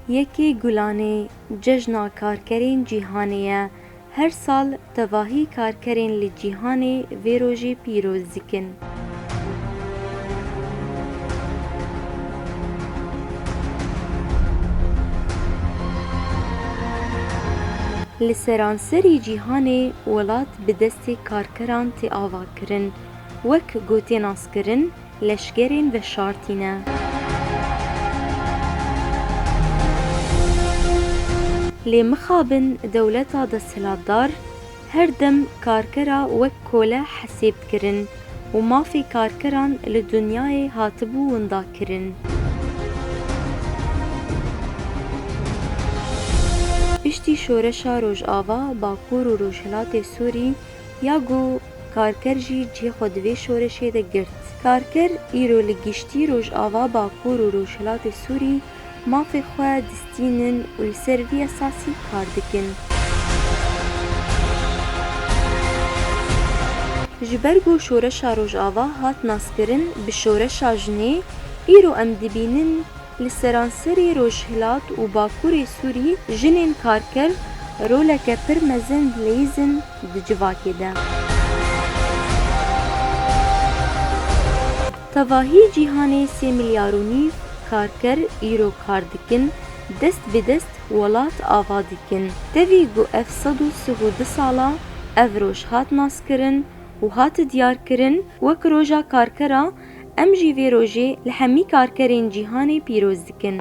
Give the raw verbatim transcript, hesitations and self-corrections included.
Yekê Gulanê cejna karkerên cîhanê ye. Her sal tevahî karkerên li cîhanê vê rojê pîroz dikin. Li seranserî cîhanê welat bi destê karkeran tê avakirin, wek ku tê naskirin, leşkerên veşartî ne. Lê mixabin dewleta desthilatdar her dem karkera wek kole hesêb dikirin û mafê karkeran li dinyayê hatibû windakirin. Piştî şoreşa Rojava, Bakur û Rojhilatê Sûrî ya ku karker jî cihê xwe di vê şoreşê de girt. Karker îro li giştî Rojava, Bakur û Rojhilatê Sûrî mafê xwe distînin û li ser vî esasî kar dikin. Ji ber ku şoreşa Rojava hat naskirin bi şoreşa jinê, îro em dibînin li seranserê Rojhilat û Bakurê Sûrî jinên karker roleke pir mezin dileyîzin di civakê de. Tevahî cîhanê sê milyar û nîv karker îro kar dikin, dest bi dest welat ava dikin. Tevî ku ev sed û sih û du sala ev roj hat naskirin û hat diyarkirin wek roja karkera, em jî vê rojê li hemî karkerên cîhanê pîroz dikin.